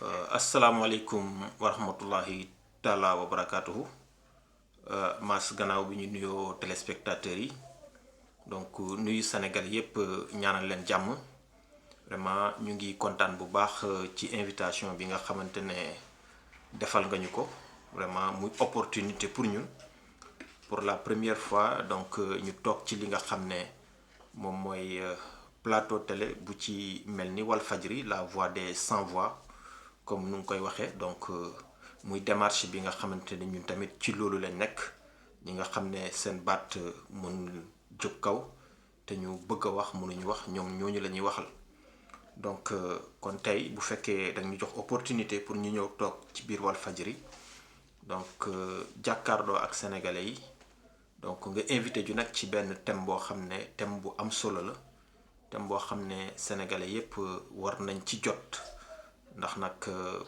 asalaamaaleykum wa rahmatullahi taala wa barakaatuhu mas gannaaw bi ñu nuyoo téléspectateurs yi donc nuyu Sénégal yépp ñaanal leen jàmm vraiment ñu ngi kontaan bu baax ci invitation bi nga xamante ne defal nga ñu ko vraiment muy opportunité pour ñun pour la première fois donc ñu toog ci li nga xam ne moom mooy plateau télé bu ci mel ni Walfadjri la voix des sans voix comme nu ngi koy waxee donc muy démarche bi nga xamante ne ñun tamit ci loolu lañ nekk ñi nga xam ne seen baat mënul jóg kaw te ñu bëgg a wax mënuñu wax ñoom ñooñu la ñuy waxal donc kon tey bu fekkee dañu jox opportunité pour ñu ñëw toog ci biir Walfadjri donc jàkkaarloo ak sénégalais yi donc nga invité ju nag ci benn thème boo xam ne thème bu am solo la thème boo xam ne sénégalais yépp war nañ ci jot ndax nag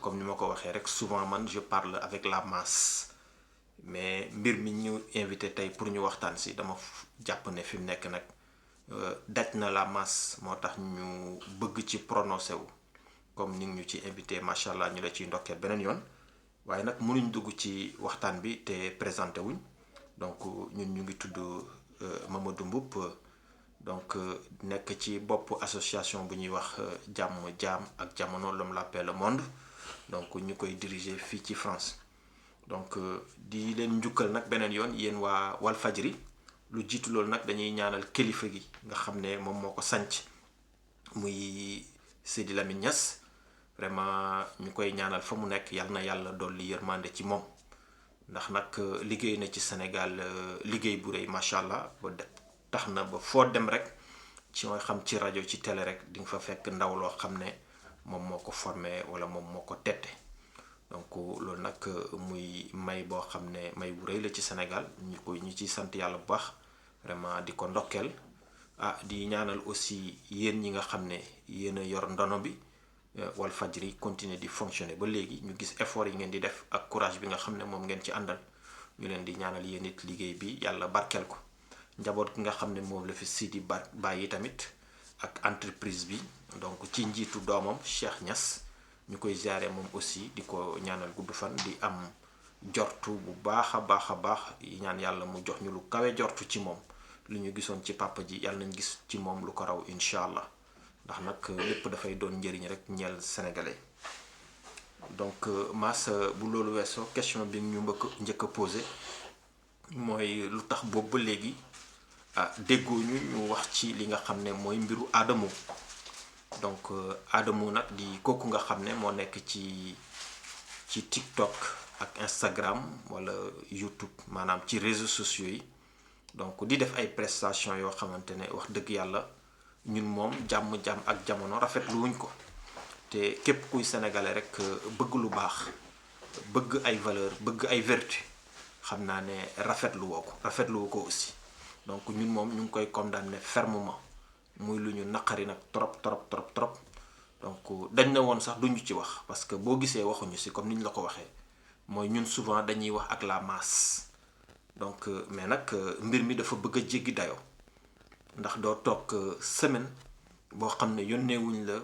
comme ni ma ko waxee rek souvent man je parle avec la masse mais mbir mi ñu invité tey pour ñu waxtaan si dama jàpp ne fi mu nekk nag daj na la masse moo tax ñu bëgg ci prononcé wu comme ni ñu ci invité macha allah ñu la ciy ndokkeel beneen yoon waaye nag mënuñ dugg ci waxtaan bi te présenté wuñ donc ñun ñu ngi tudd Mamadou Mboup donc nekk ci bopp association bu ñuy wax jàmm jaam ak jamono l'homme l'appelle le monde donc ñu koy diriger fii ci France donc di leen njukkal nag beneen yoon yéen waa Walfadjri lu jiitu loolu nag dañuy ñaanal kilifa gi nga xam ne moom moo ko sanc muy Sidi Lamine Niass vraiment ñu koy ñaanal fa mu nekk yal na yàlla dolli yërmande ci moom ndax nag liggéey na ci Sénégal liggéey bu rëy macha allah ba tax na ba foo dem rek ci mooy xam ci rajo ci télé rek di nga fa fekk ndaw loo xam ne moom moo ko formé wala moom moo ko tette donc loolu nag muy may boo xam ne may bu rëy la ci Sénégal ñu ciy sant yàlla bu baax vraiment di ko ndokkeel di ñaanal aussi yéen ñi nga xam ne yéen a yor ndono bi Walfadjri continuer di fonctionner ba léegi ñu gis effort yi ngeen di def ak courage bi nga xam ne moom ngeen ci àndal ñu leen di ñaanal yéen it liggéey bi yàlla barkeel ko njaboot gi nga xam ne moom la fi Sidi bàyyi tamit ak entreprise bi donc ci njiitu doomam Cheikh Niass ñu koy ziare moom aussi di ko ñaanal gudd fan di am jortu bu baax a baax ñaan yàlla mu jox ñu lu kawe jortu ci moom lu ñu gisoon ci papa ji yàlla nañ gis ci moom lu ko raw incha allah ndax nag lépp dafay doon njëriñ rek ñeel sénégalais donc Mass bu loolu weesoo question bi ñu njëkk a posé mooy lu tax boobu ba léegi déggoo ñu wax ci li nga xam ne mooy mbiru Adamo donc Adamo nag di kooku nga xam ne moo nekk ci TikTok ak Instagram wala YouTube maanaam ci réseaux sociaux yi donc di def ay prestations yoo xamante ne wax dëgg yàlla ñun moom jàmm ak jamono rafetlu wuñ ko te képp kuy sénégalais rek bëgg lu baax bëgg ay valeur bëgg ay vertu xam naa ne rafetlu woo ko aussi donc ñun moom ñu ngi koy condamné fermement muy lu ñu naqari nag trop donc dañ na woon sax duñu ci wax parce que boo gisee waxuñu si comme ni ñu la ko waxee mooy ñun souvent dañuy wax ak la masse donc mais nag mbir mi dafa bëgg a jéggi dayoo ndax doo toog semaine boo xam ne yónneewuñ la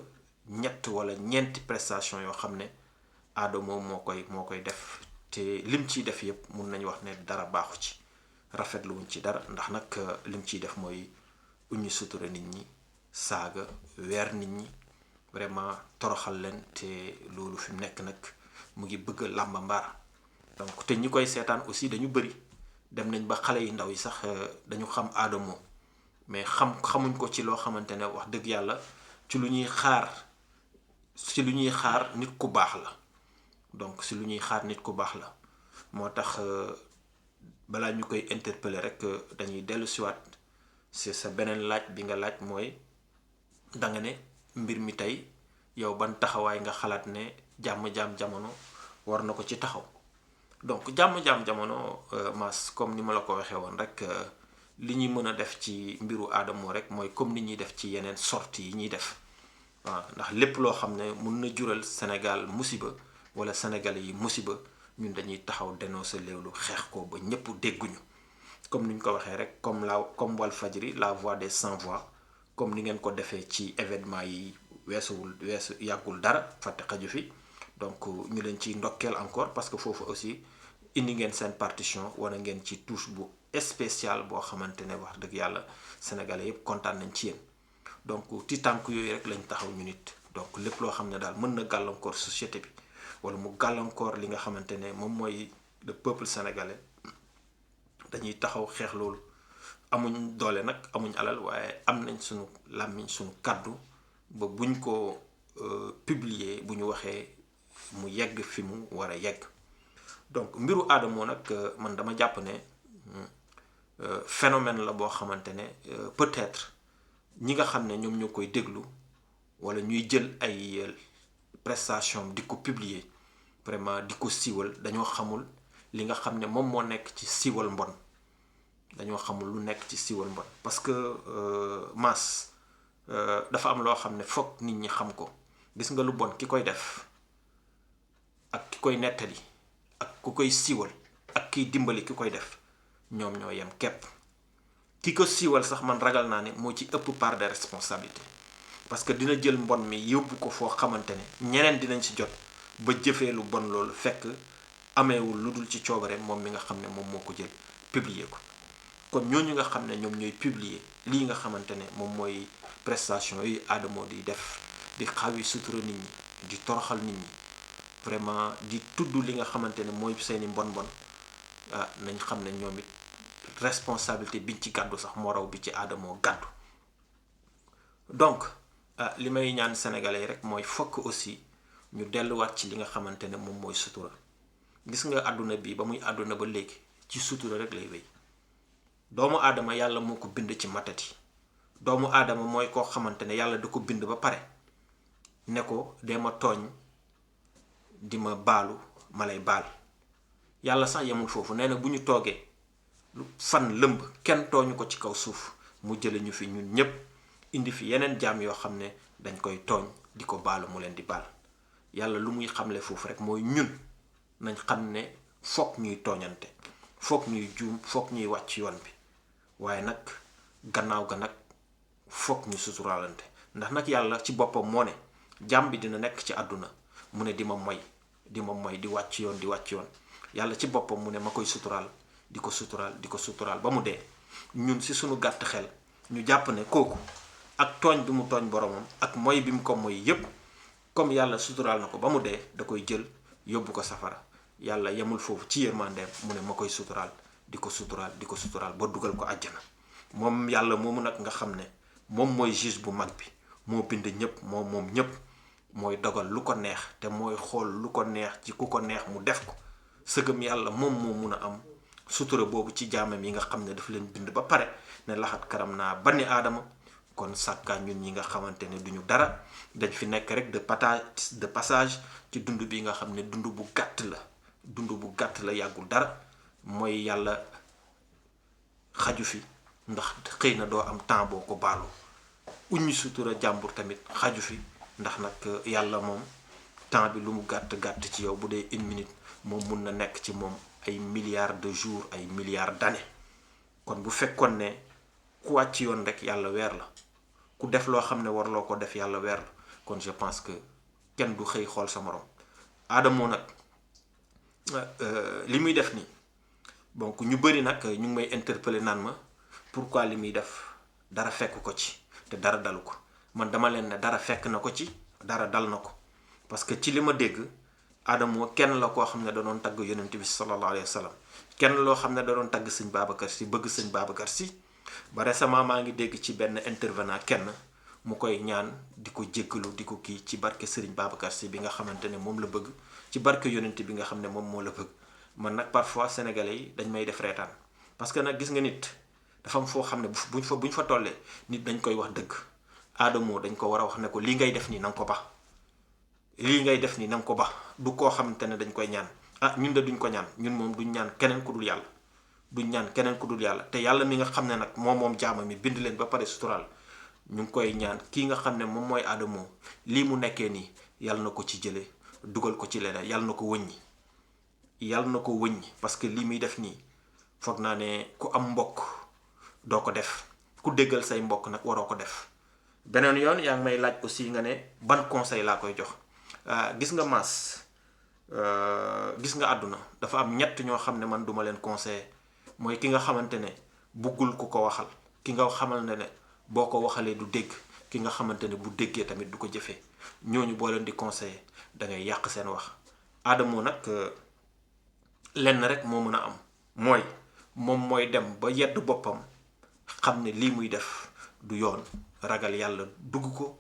ñett wala ñeenti prestation yoo xam ne Adamo moo koy def te lim ciy def yépp mun nañu wax ne dara baaxu ci rafetlu wuñ ci dara ndax nag lim ciy def mooy uñu sutura nit ñi saaga weer nit ñi vraiment toroxal leen te loolu fi mu nekk nag mu ngi bëgg a làmba mbaar donc te ñi koy seetaan aussi dañu bëri dem nañ ba xale yi ndaw yi sax dañu xam Adamo mais xamuñ ko ci loo xamante ne wax dëgg yàlla ci lu ñuy xaar nit ku baax la donc si lu ñuy xaar nit ku baax la moo tax balaa ñu koy interpeller rek dañuy dellu siwaat c'est sa beneen laaj bi nga laaj mooy danga ne mbir mi tey yow ban taxawaay nga xalaat ne jàmm jamono war na ko ci taxaw donc jàmm jamono Mass comme ni ma la ko waxee woon rek li ñuy mën a def ci mbiru Adamo rek mooy comme ni ñuy def ci yeneen sorties yi ñuy def waaw ndax lépp loo xam ne mun na jural Sénégal musiba wala Sénégalais yi musiba ñun dañuy taxaw dénoncer loolu xeex ko ba ñëpp dégguñu comme ni ñu ko waxee rek comme Walfadjri la voix des sans voix comme ni ngeen ko defee ci événement yi weesu yàggul dara fàtte xaju fi donc ñu leen ci ndokkeel encore parce que foofu aussi indi ngeen seen partition wala ngeen ci touche bu spécial boo xamante ne wax dëgg yàlla sénégalais yëpp kontaan nañ ci yéen. donc ci tànk yooyu rek lañ taxaw ñu nit donc lépp loo xam ne daal mën na gàllankoor société bi wala mu gàllankoor li nga xamante ne moom mooy le peuple sénégalais dañuy taxaw xeex loolu. amuñ doole nag amuñ alal waaye am nañ suñu làmmiñ suñu kàddu ba buñ ko publier bu ñu waxee mu yegg fi mu war a yegg. donc mbiru Adamo nag man dama jàpp ne phénomène la boo xamante ne peut-être ñi nga xam ne ñoom ñoo koy déglu wala ñuy jël ay prestation di ko publier vraiment di ko siiwal dañoo xamul li nga xam ne moom moo nekk ci siiwal mbon. dañoo xamul lu nekk ci siiwal mbon parce que Mass dafa am loo xam ne foog nit ñi xam ko. gis nga lu bon ki koy def ak ki koy nettali ak ku koy siiwal ak kiy dimbali ki koy def ñoom ñoo yem képp. ki ko siiwal sax man ragal naa ne moo ci ëpp part de responsabilité parce que dina jël mbon mi yóbbu ko foo xamante ne ñeneen dinañ ci jot ba jëfee lu bon loolu fekk ameewul lu dul ci coobare moom mi nga xam ne moom moo ko jël publier ko. kon ñooñu nga xam ne ñoom ñooy publier lii nga xamante ne moom mooy prestation yi Adamo di def di xawi sutura nit ñi di toroxal nit ñi vraiment di tudd li nga xamante ne mooy seeni mbon nañ xam ne ñoom it responsabilité biñ ci gàddu sax moo raw bi ci Adamo gàddu. donc li may ñaan sénégalais rek mooy fokk aussi ñu delluwaat ci li nga xamante ne moom mooy sutura. gis nga àdduna bi ba muy àdduna ba léegi ci sutura rek lay wéy. doomu aadama yàlla moo ko bind ci matati. doomu aadama mooy koo xamante ne yàlla da ko bind ba pare ne ko dee ma tooñ di ma baalu ma lay baal. yàlla sax yemul foofu nee na bu ñu toogee fan lëmb kenn tooñu ko ci kaw suuf mu jële ñu fi ñun ñépp indi fi yeneen jaam yoo xam ne dañ koy tooñ di ko baalu mu leen di baal. yàlla lu muy xamle foofu rek mooy ñun nañ xam ne foog ñuy tooñante foog ñuy juum foog ñuy wàcc yoon bi waaye nag gannaaw ga nag foog ñu suturaalante ndax nag yàlla ci boppam moo ne jaam bi dina nekk ci àdduna mu ne di ma moy di wàcc yoon yàlla ci boppam mu ne ma koy suturaal di ko suturaal ba mu dee. ñun si suñu gàtt xel ñu jàpp ne kooku ak tooñ bi mu tooñ boromam ak moy bi mu ko moy yépp comme yàlla suturaal na ko ba mu dee da koy jël yóbbu ko safara. yàlla yemul foofu ci yërmandeem mu ne ma koy suturaal di ko suturaal ba dugal ko àjjana. moom yàlla moomu nag nga xam ne moom mooy juge bu mag bi moo bind ñépp moom ñépp mooy dogal lu ko neex te mooy xool lu ko neex ci ku ko neex mu def ko. sëgëm yàlla moom moo mun a am sutura boobu ci jaamam yi nga xam ne daf leen bind ba pare ne laxat karam naa bani aadama. kon sàkkaa ñun ñi nga xamante ne duñu dara dañ fi nekk rek de passage ci dund bi nga xam ne dund bu gàtt la yàggul dara mooy yàlla xaju fi ndax xëy na doo am temps boo ko baaloo. uñu sutura jàmbur tamit xaju fi ndax nag yàlla moom temps bi lu mu gàtt ci yow bu dee 1 minute moom mun na nekk ci moom ay milliards de jours ay milliards d'années. kon bu fekkoon ne ku wàcc yoon rek yàlla weer la ku def loo xam ne warloo ko def yàlla weer la kon je pense que kenn du xëy xool sa morom. Adamo nag li muy def nii donc ñu bëri nag ñu ngi may interpeller naan ma pourquoi li muy def dara fekk ko ci te dara dalu ko. man dama leen ne dara fekk na ko ci dara dal na ko parce que ci li ma dégg Adamo kenn la koo xam ne da doon tagg yonent bi sallallahu alayhi wa sallam kenn loo xam ne da doon tagg sëñ Babacar Sy bëgg sëñ Babacar Sy ba récemment maa ngi dégg ci benn intervenant kenn mu koy ñaan di ko jéggalu di ko kii ci barke Serigne Babacar Sy bi nga xamante ne moom la bëgg ci barke yonent bi nga xam ne moom moo la bëgg. man nag parfois sénégalais yi dañ may def reetaan parce que nag gis nga nit dafa am foo xam ne buñ fa tollee nit dañ koy wax dëgg. Adamo dañ ko war a wax ne ko lii ngay def nii na nga ko ba lii ngay def nii na nga ko ba du koo xamante ne dañ koy ñaan ñun de duñ ko ñaan ñun moom duñ ñaan keneen ku dul yàlla te yàlla mi nga xam ne nag moom jaama mi bind leen ba pare suturaal ñu ngi koy ñaan kii nga xam ne moom mooy Adamo lii mu nekkee nii yàlla na ko ci jëlee dugal ko ci leneen yàlla na ko wëññi parce que lii muy def nii foog naa ne ku am mbokk doo ko def ku déggal say mbokk nag waroo ko def. beneen yoon yaa ngi may laaj aussi nga ne ban conseil laa koy jox gis nga Mass gis nga àdduna dafa am ñett ñoo xam ne man duma leen conseiller. mooy ki nga xamante ne buggul ku ko waxal, ki nga xamal ne boo ko waxalee du dégg, ki nga xamante ne bu déggee tamit du ko jëfee. ñooñu boo leen di conseiller da ngay yàq seen wax. Adamo nag lenn rek moo mën a am, mooy moom mooy dem ba yedd boppam xam ne lii muy def du yoon, ragal yàlla dugg ko,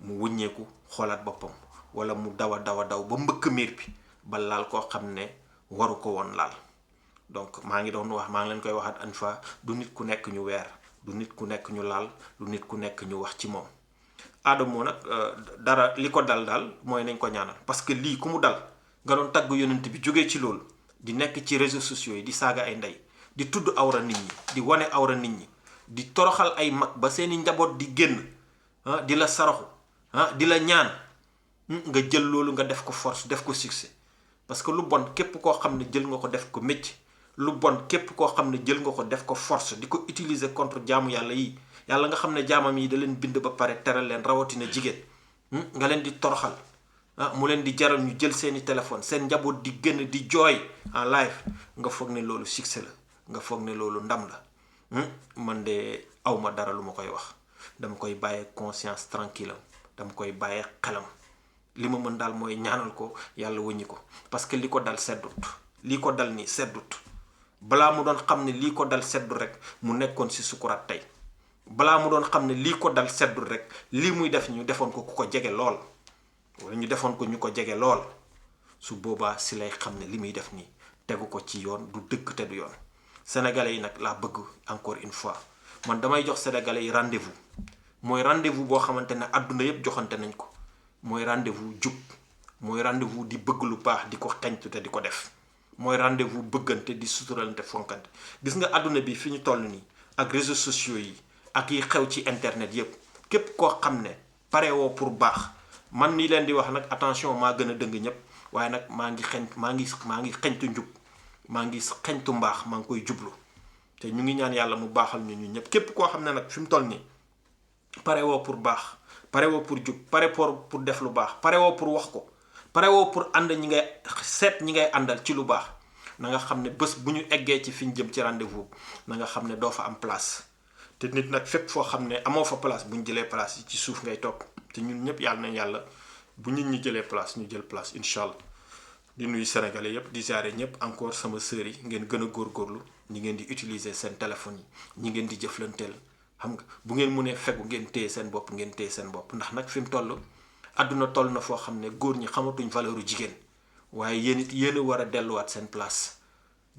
mu wuññeeku xoolaat boppam, wala mu daw ba mbëkk miir bi ba laal koo xam ne waru ko woon laal. donc maa ngi leen koy waxaat une fois, du nit ku nekk ñu weer, du nit ku nekk ñu laal, du nit ku nekk ñu wax ci moom. Adamo nag dara li ko dal mooy nañ ko ñaanal, parce que lii ku mu dal nga doon tagg yonent bi jógee ci loolu di nekk ci réseaux sociaux yi di saaga ay ndey, di tudd awra nit ñi, di wane awra nit ñi, di toroxal ay mag ba seeni njaboot di génn di la saraxu di la ñaan, nga jël loolu nga def ko force, def ko succès. parce que lu bon képp koo xam ne jël nga ko def ko métier, lu bon képp koo xam ne jël nga ko def ko force di ko utiliser contre jaamu yàlla yi, yàlla nga xam ne jaamam yi da leen bind ba pare teral leen, rawatina jigéen, nga leen di toroxal, mu leen di jaral ñu jël seeni téléphone, seen njaboot di génn di jooy en live, nga foog ne loolu succès la, nga foog ne loolu ndam la. man de awma dara lu ma koy wax, dama koy bàyyee conscience tranquille am, dama koy bàyyee xelam. li ma mën daal mooy ñaanal ko yàlla wëññi ko, parce que li ko dal seddut, lii ko dal nii seddut. balaa mu doon xam ne lii ko dal seddut rek mu nekkoon ci sukuraat tey. balaa mu doon xam ne lii ko dal seddut rek lii muy def ñu defoon ko ku ko jege lool, wala ñu defoon ko ñu ko jege lool, su boobaa si lay xam ne li muy def nii tegu ko ci yoon, du dëgg te du yoon. sénégalais yi nag laa bëgg encore une fois, man damay jox sénégalais yi rendez-vous, mooy rendez-vous boo xamante ne àdduna yépp joxante nañ ko. mooy rendez-vous jub, mooy rendez-vous di bëgg lu baax di ko xeñtu te di ko def, mooy rendez-vous bëggante di suturalante fonkante. gis nga àdduna bi fi ñu toll nii ak réseaux sociaux yi ak yi xew ci internet yépp, képp koo xam ne pare woo pour baax, man nii leen di wax nag attention, maa gën a dëng ñépp, waaye nag maa ngi xeñtu njub, maa ngi xeñtu mbaax, maa ngi koy jublu, te ñu ngi ñaan yàlla mu baaxal ñu ñun ñëpp. képp koo xam ne nag fi mu toll nii pare woo pour baax, pare woo pour jub, pare pour def lu baax, pare woo pour wax ko, pare woo pour ànd ñi ngay seet ñi ngay àndal ci lu baax, na nga xam ne bés bu ñu eggee ci fi ñu jëm ci rendez-vous, na nga xam ne doo fa am place. te nit nag fépp foo xam ne amoo fa place, bu ñu jëlee place yi ci suuf ngay toog, te ñun ñëpp yàlla nañ yàlla bu nit ñi jëlee place ñu jël place incha allah. di nuyu sénégalais yëpp, di ziare ñëpp encore sama sœur yi, ngeen gën a góorgóorlu ñi ngeen di utiliser seen téléphone yi, ñi ngeen di jëflanteel, xam nga bu ngeen mënee fegu ngeen téye seen bopp, ngeen téye seen bopp. ndax nag fi mu toll àdduna toll na foo xam ne góor ñi xamatuñ valeuru jigéen, waaye yéen it yéen a war a delluwaat seen place,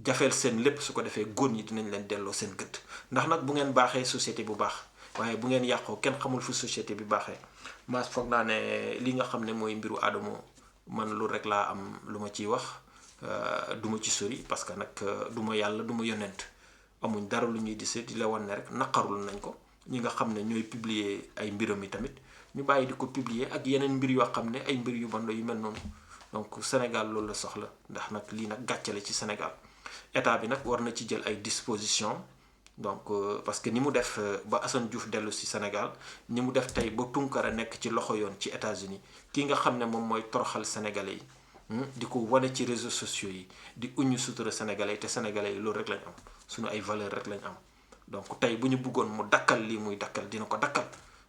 jafeel seen lépp, su ko defee góor ñi dinañ leen delloo seen gëdd. ndax nag bu ngeen baaxee société bu baax, waaye bu ngeen yàqoo kenn xamul fu société bi baaxee. maas foog naa ne li nga xam ne mooy mbiru Adamo, man lu rek laa am lu ma ciy wax, duma ci sori, parce que nag duma yàlla duma yonent, amuñ dara lu ñuy dise di la wan ne rek naqarul nañ ko. ñi nga xam ne ñooy publier ay mbiram yi tamit ñu bàyyi di ko publier, ak yeneen mbir yoo xam ne ay mbir yu bon la yu mel noonu. donc Sénégal loolu la soxla, ndax nag lii nag gàccale ci Sénégal. état bi nag war na ci jël ay dispositions, donc parce que ni mu def ba Assane Diouf dellu si Sénégal, ni mu def tey ba Tunkara nekk ci loxo yoon ci États-Unis, ki nga xam ne moom mooy toroxal sénégalais yi, di ko wane ci réseaux sociaux yi, di uñu sutura sénégalais yi, te sénégalais yi loolu rek lañ am, suñu ay valeur rek lañ am. donc tey bu ñu bëggoon mu dakkal lii muy dakkal, dina ko dakkal.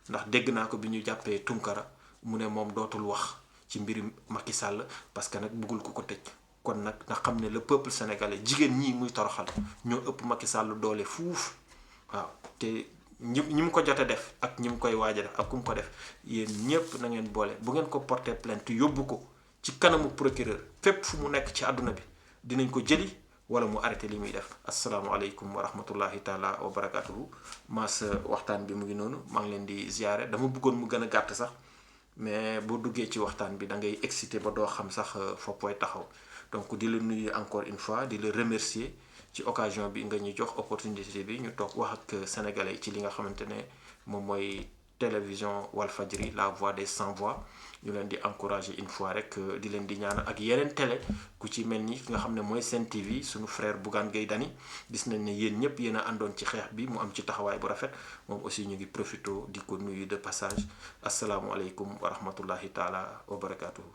ndax dégg naa ko bi ñu jàppee Tunkara mu ne moom dootul wax ci mbiri Macky Sall, parce que nag bëggul ko tëj. kon nag nga xam ne le peuple sénégalais, jigéen ñii muy toroxal ñoo ëpp Macky Sall doole fuuf. waaw te ñi mu ko jot a def ak ñi mu koy waaj a def ak ku mu ko def, yéen ñépp na ngeen boole, bu ngeen ko porter plainte yóbbu ko ci kanamu procureur fépp fu mu nekk ci àdduna bi, dinañ ko jëli wala mu arrêté li muy def. asalaamaaleykum wa rahmatullahi taala wa barakatuhu. maas waxtaan bi mu ngi noonu, maa ngi leen di ziare. dama bëggoon mu gën a gàtt sax, mais boo duggee ci waxtaan bi da ngay excité ba doo xam sax foppooy taxaw. donc di la nuyu encore une fois, di la remercier ci occasion bi nga ñu jox opportunité bi ñu toog wax ak sénégalais ci li nga xamante ne moom mooy télévision Walfadjri, la voix des sans voix. ñu leen di encourager une fois rek, di leen di ñaanal ak yeneen télé ku ci mel ni ki nga xam ne mooy Sen TV, suñu frère Bougane Gueye Dany. gis nañ ne yéen ñëpp yéen a àndoon ci xeex bi, mu am ci taxawaay bu rafet, moom aussi ñu ngi profito di ko nuyu de passage. asalaamualeykum wa rahmatullahi taala wa barakatuhu.